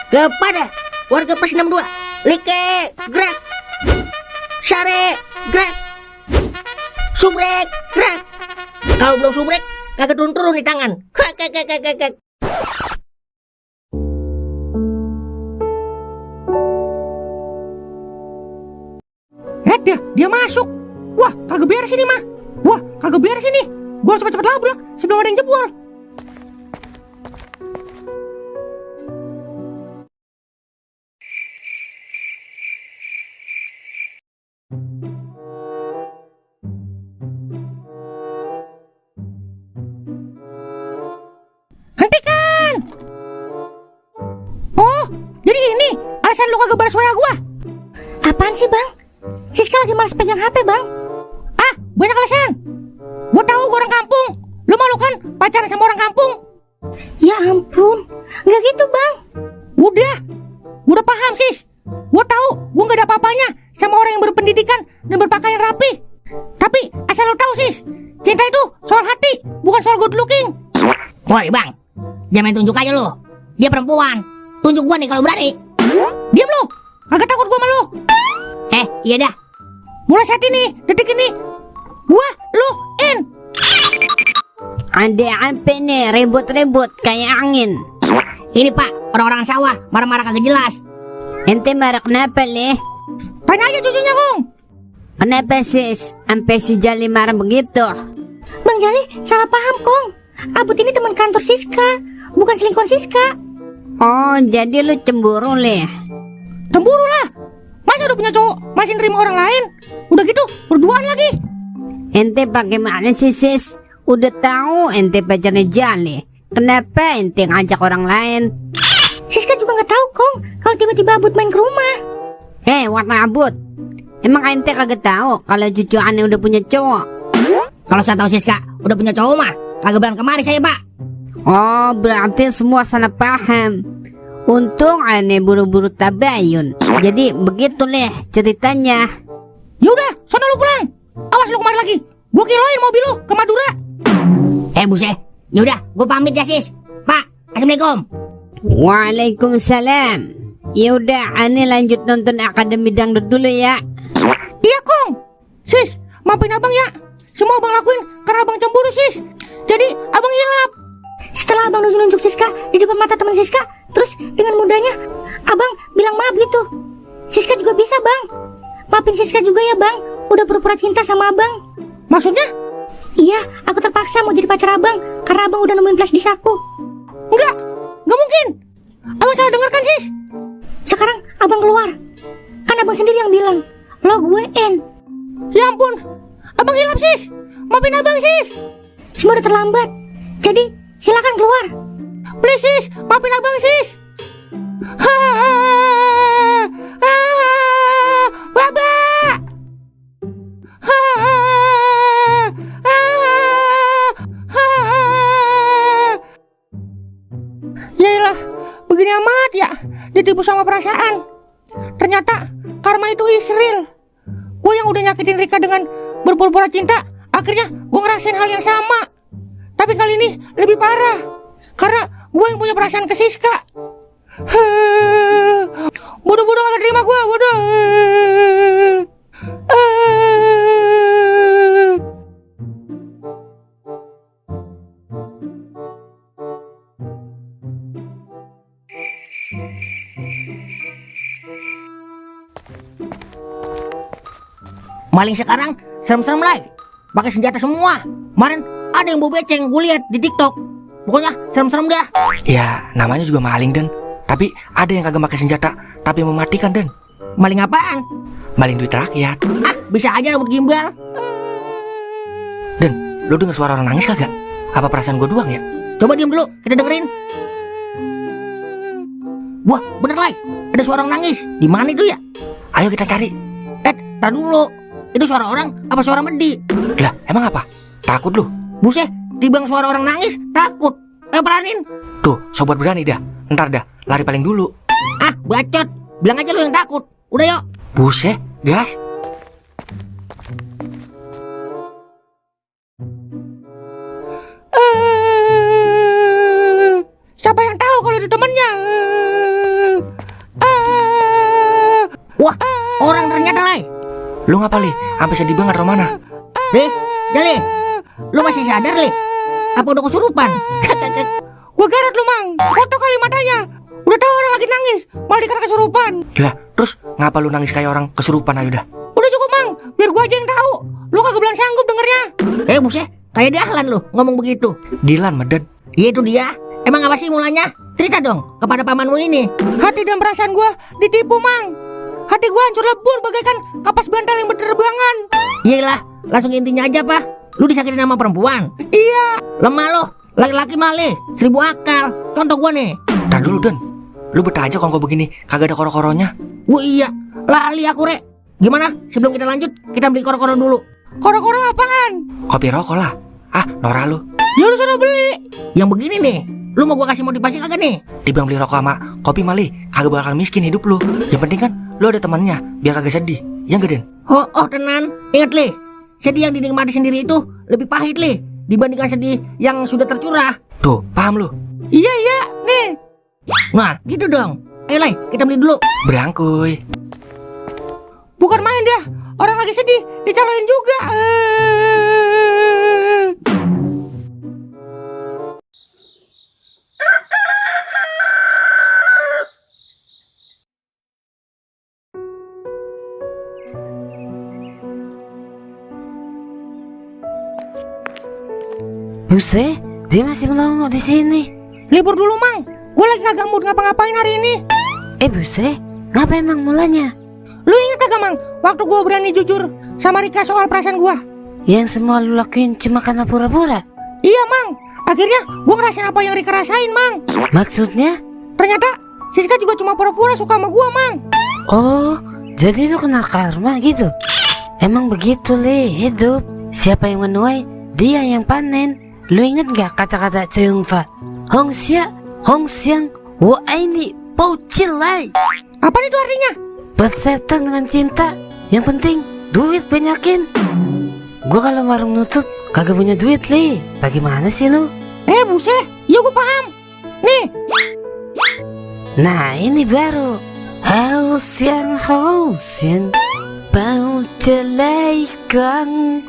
kepada warga Pos 62, Like, gerak. Share, gerak. Subrek, gerak. Kalau belum subrek, kagak turun-turun di tangan. Kek. Dia masuk. Wah, kagak beres ini mah. Wah, kagak beres ini. Gua harus cepet-cepet labrak sebelum ada yang jebol. Hentikan! Oh, jadi ini alasan lu kagak balas WA gua. Apaan sih, Bang? Siska lagi malas pegang HP, Bang. Ah, banyak alasan. Gua tahu gua orang kampung. Lu malu kan pacaran sama orang kampung? Ya ampun, nggak gitu, Bang. Udah paham, Sis. Gua tahu gua nggak ada apa-apanya sama orang yang berpendidikan dan berpakaian rapi. Tapi asal lu tahu, Sis, cinta itu soal hati, bukan soal good looking. Woi bang, jangan main tunjuk aja lu. Dia perempuan. Tunjuk gua nih kalau berani. Diam lu, agak takut gua sama lu. Iya dah. Mulai saat ini, detik ini, gua, lu, in. Ada apa nih ribut-ribut kayak angin? Ini pak, orang-orang sawah marah-marah kagak jelas. Ente marah kenapa leh? Tanya aja cucunya, Kong. Kenapa sis? Sampai si Jali marah begitu? Bang Jali salah paham, Kong. Abut ini teman kantor Siska, bukan selingkuhan Siska. Oh, jadi lu cemburu leh? Cemburu lah. Masa udah punya cowok masih nerima orang lain? Udah gitu berduaan lagi. Ente bagaimana sih sis? Udah tahu ente pacarnya Jali. Kenapa ente ngajak orang lain? Siska juga nggak tahu, Kong, kalau tiba-tiba Abut main ke rumah. Warna Abut. Emang ente kagak tahu kalau cucu aneh udah punya cowok? Kalau saya tahu Siska udah punya cowok mah kagak bilang kemari saya pak. Oh, berarti semua salah paham. Untung aneh buru-buru tabayun. Jadi begitu leh ceritanya. Yaudah, sana lu pulang. Awas lu kemari lagi. Gua kiloin mobil lu ke Madura. Buset. Yaudah, gua pamit ya sis. Pak, assalamualaikum. Waalaikumsalam. Yaudah, aneh lanjut nonton Akademi Dangdut dulu ya. Iya, Kong. Sis, maafin abang ya. Semua abang lakuin karena abang cemburu, Sis. Jadi abang hilap. Setelah abang nunjuk-nunjuk Siska di depan mata teman Siska, terus dengan mudahnya abang bilang maaf gitu. Siska juga bisa, Bang. Maafin Siska juga ya, Bang. Udah pura-pura cinta sama abang. Maksudnya? Iya, aku terpaksa mau jadi pacar abang karena abang udah nemuin flash disk aku. Enggak mungkin. Abang salah dengar kan, Sis? Sekarang abang keluar. Kan abang sendiri yang bilang, lo gue N. Ya ampun, abang hilap, Sis. Maafin abang, Sis. Semua udah terlambat. Jadi silakan keluar. Please, Sis, maafin abang, Sis. Baba. Yaelah, begini amat ya. Ditipu sama perasaan. Ternyata karma itu is real. Gue yang udah nyakitin Rika dengan berpura-pura cinta, akhirnya gue ngerasain hal yang sama. Tapi kali ini lebih parah, karena gue yang punya perasaan ke Siska. Bodoh-bodoh gak terima gue, bodoh. Maling sekarang serem-serem lagi. Pakai senjata semua. Kemarin ada yang bawa beceng, gue lihat di TikTok. Pokoknya serem-serem dah. Ya, namanya juga maling, Den. Tapi ada yang kagak pakai senjata, tapi mematikan, Den. Maling apaan? Maling duit rakyat. Bisa aja rambut gimbal. Den, lu dengar suara orang nangis kagak? Apa perasaan gue doang ya? Coba diem dulu, kita dengerin. Wah, bener lah. Ada suara orang nangis. Di mana itu ya? Ayo kita cari. Tar dulu. Itu suara orang apa suara medi? Lah, emang apa? Takut lu? Buset, dibang suara orang nangis, takut. Peranin. Tuh, sobat berani dah. Ntar dah, lari paling dulu. Bacot. Bilang aja lu yang takut. Udah yuk. Buset, gas. Siapa yang tahu kalau itu temannya? Lu ngapa, Li? Sampai sedih banget Romana. Deh, Jali, lu masih sadar, Li? Apa udah kesurupan? Gua garot lu, Mang. Foto kali matanya. Udah tahu orang lagi nangis, malah dikira kesurupan. Lah, terus ngapa lu nangis kayak orang kesurupan aja udah? Udah cukup, Mang. Biar gua aja yang tahu. Lu kagak bilang sanggup dengernya. Buset, kayak Dahlan lu ngomong begitu. Dilan, Medad. Iya itu dia. Emang apa sih mulanya? Cerita dong kepada pamanmu ini. Hati dan perasaan gua ditipu, Mang. Hati gua hancur lebur bagaikan kapas bantal yang berterbangan. Iyalah, langsung intinya aja, Pak. Lu disakitin sama perempuan. Iya. Lemah lo, laki-laki malih, 1000 akal. Contoh gua nih. Tar dulu, Dan. Lu betah aja kalau kok begini, kagak ada koro-koronya. Wah iya, lali aku, Rek. Gimana? Sebelum kita lanjut, kita beli koro-koro dulu. Koro-koro apaan? Kopi rokok lah. Ah, Nora lu. Ya udah sana beli. Yang begini nih, lu mau gua kasih motivasi kagak nih? Dibang beli rokok sama kopi mali, kagak bakal miskin hidup lu. Yang penting kan lu ada temannya, biar kagak sedih. Ya enggak, Den? Oh, tenan. Ingat, Li. Sedih yang dinikmati sendiri itu lebih pahit, Li, dibandingkan sedih yang sudah tercurah. Tuh, paham lu? Iya, nih. Nah, gitu dong. Ayo, Lai, kita beli dulu. Berangkuy. Bukan main dia. Orang lagi sedih, dicaloin juga. Buset, dia masih melongo di sini. Libur dulu, Mang. Gue lagi kagak mood ngapa-ngapain hari ini. Buset, ngapa emang mulanya? Lu inget kagak, Mang? Waktu gue berani jujur sama Rika soal perasaan gue. Yang semua lu lakuin cuma karena pura-pura? Iya, Mang. Akhirnya gue ngerasain apa yang Rika rasain, Mang. Maksudnya? Ternyata Siska juga cuma pura-pura suka sama gue, Mang. Oh, jadi lu kenal karma gitu? Emang begitu, Li, hidup. Siapa yang menuai, dia yang panen. Lu inget gak kata-kata Ceyung Fa? Hong Xiang, wo aini pau cilai. Apa itu artinya? Bersetan dengan cinta. Yang penting duit banyakin. Gua kalau warung nutup kagak punya duit, Li. Bagaimana sih lu? Buset. Ya gue paham. Nih. Nah ini baru Hao Xiang Pau Cilai Gang.